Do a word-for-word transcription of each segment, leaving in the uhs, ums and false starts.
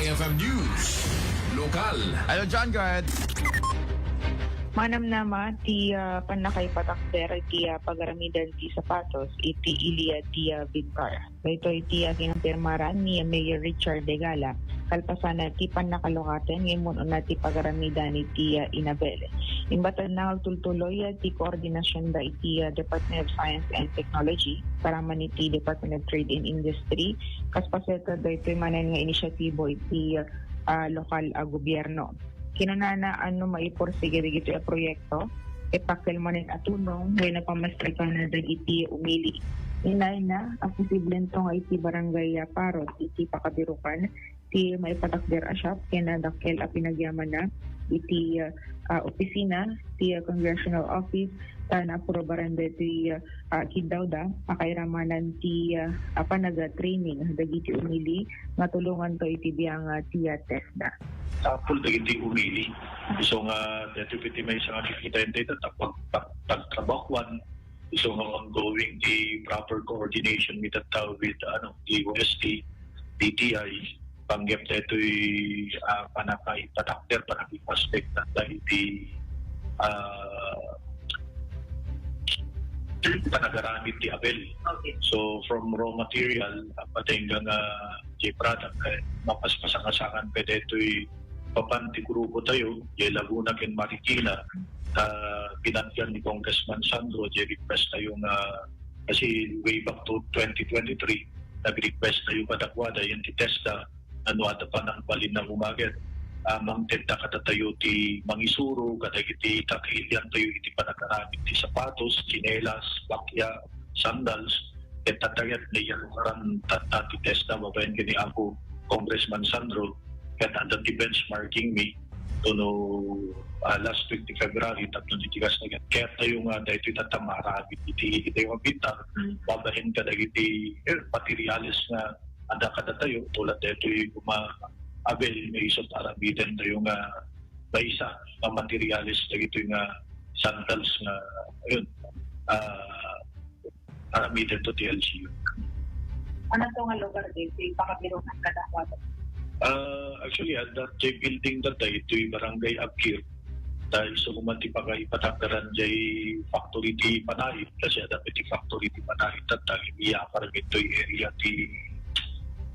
F M News, lokal. Hello, John, go ahead. Manamnama ti, ah, pannakaipatakder ti, ah, pagaramidan ti sapatos iti ilia ti, ah, Bintar. Daytoy ti, ah, kinampirmaran ni Mayor Richard Degala kalpasan ti pannakalukaten nga immun-una ti pagaramidan iti, ah, Inabel. Imbatanna nga agtultuloy, ah, ti koordinasionda iti, ah, Department of Science and Technology, paraman iti Department of Trade and Industry, kas paset, ah, daytoy manen nga inisyatibo iti, ah, lokal a gobierno. Kinunana a no maipursigi dagitoy a proyekto, ket dakkel manen a tulong wenno pamastrikana dagiti umili. Inayna a posiblento nga iti barangay Parot iti Pakabirukan ti maipatakder a shop ken dakkel a pinagyamanna iti, ah, opisina ti, ah, Congressional Office ta naaprubaran daytoy, ah, kiddawda a kairamanan ti, ah, panaga-training dagiti umili nga tulonganto iti biang, ah, ti, ah, TESDA. Tapol dagiti umili. Isu nga daytoy iti maysa nga kikitaen dayta ta pag-, pag-, pagtrabahuan, isu nga ongoing ti proper coordination mi tatta with, ano, D O S T, D T I, panggep daytoy, ah, panakaipatakder, panakaipaspek tatta iti, ah, panagaramid ti abel. Okay. So, from raw material, ah, pati hanggang, ah, di product, eh, mapaspasangasangan pay daytoy papan ti grupo tayo, di Laguna ken Marikina, ah, binantian ni Congressman Sandro, di request tayo nga, kasi way back to twenty twenty-three, nag-request tayo kadakuada, yan ti TESDA, ano, adda pa nang balin na umaget. Ah, mangted da kadatayo ti mangisuro, kadagiti kakilian tayo iti panagaramid ti sapatos, tsinelas, bakya, sandals, ket tatta ket naiyarugaran tatta ti TESDA babaen ken ni Apo Congressman Sandro, ket adda ti benchmarking mi, to no, ah, last week ti February, tapno ti tigas na ket. Kaya tayo nga, daytoy tatta maaramid iti, iti tayo nga Bintar, babaen kadagiti, eh, materials nga adda kadatayo, tulad daytoy kuma abel, nga isu ti aramiden tayo nga maysa nga materials dagitoy nga sandals nga, ayun, ah, aramiden to ti L G U. Ano to nga lugar din? Ti Pakabirukan kadakuada? Ah, actually, adda ti building dayta itoy Barangay Abkir. Ta isu man ti pakaipatakderan jay factory ti panaid, kasi adda ti factory ti panaid tatta, iyakarami toy area ti,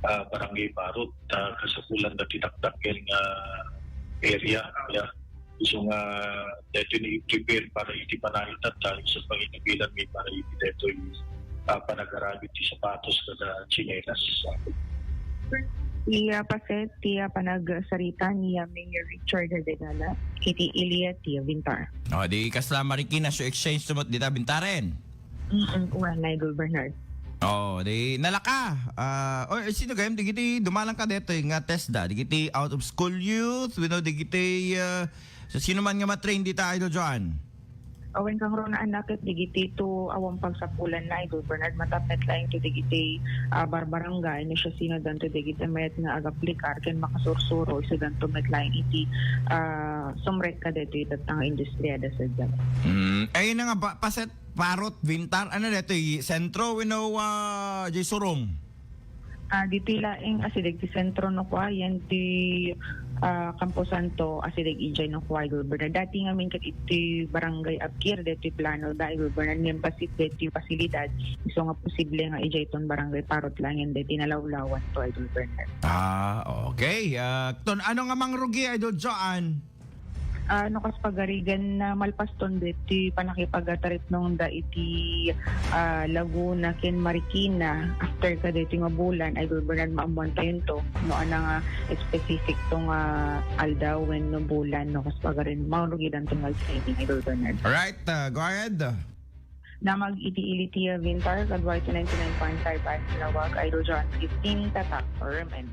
ah, Barangay Parot. Ta kasapulan da ti dakdakkel nga area. Ya. Isu nga daytoy ni prepare para iti panaid tatta, isu panginabilan mi para iti daytoy, ah, panagaramid ti sapatos kada tsinelas. Iya paset ti, ah, panagsarita ni, ah, Mayor Richard Degala iti ilia ti Bintar. Oh, di kasla Marikina, so exchange to met dita Bintaren. Mm, wen, Idol Bernard. Oh, di nalaka. Ah, oh, eh, sino gayam digiti dumalan ka detoy nga TESDA? Digiti out of school youth, you know, digiti, ah, sa sino man nga matrain dita, Idol Joan? Awan kang rona anak ket digiti to awan pagsapulan na, Idol Bernard, matapet laeng to digiti, ah, barbarangay, no siya sino danto digiti mayat nga agaplikar ken makasursuro, isu danto met laeng iti, ah, sumrek ka detoy tatta nga industriya da sadja. Mm, ayun na nga, ba, paset Parot, Bintar, ano detoy, sentro, wenno, ah, jay surong? Ah, ditoy laeng asideg ti sentro no kua, yan ti, ah, Camposanto, asideg idiay no kua, Idol Bernard. Dati ngamin ket iti Barangay Abkir, detoy plano da, Idol Bernard, ngem paset detoy pasilidad, isu nga posible nga idiay ton Barangay Parot laeng, yan detoy nalawlawan to, Idol Bernard. Ah, okay. Ah, ton, ano nga mangrugi, Idol Joan? Ah, no kas pagarigan na malpaston deti panakipagaripnongda iti, ah, Laguna ken Marikina after kadeti nga bulan, Idol Bernard, maammuan tayo to no ana nga specific to nga aldaw wenno bulan no kas pagarin mangrugidan to nga training, Idol Bernard. Alright, ah, go ahead. Damag iti ili ti Vintar, kadua iti ninety-nine point five F M Lawag, Idol John fifteen, Tatak, Ormen.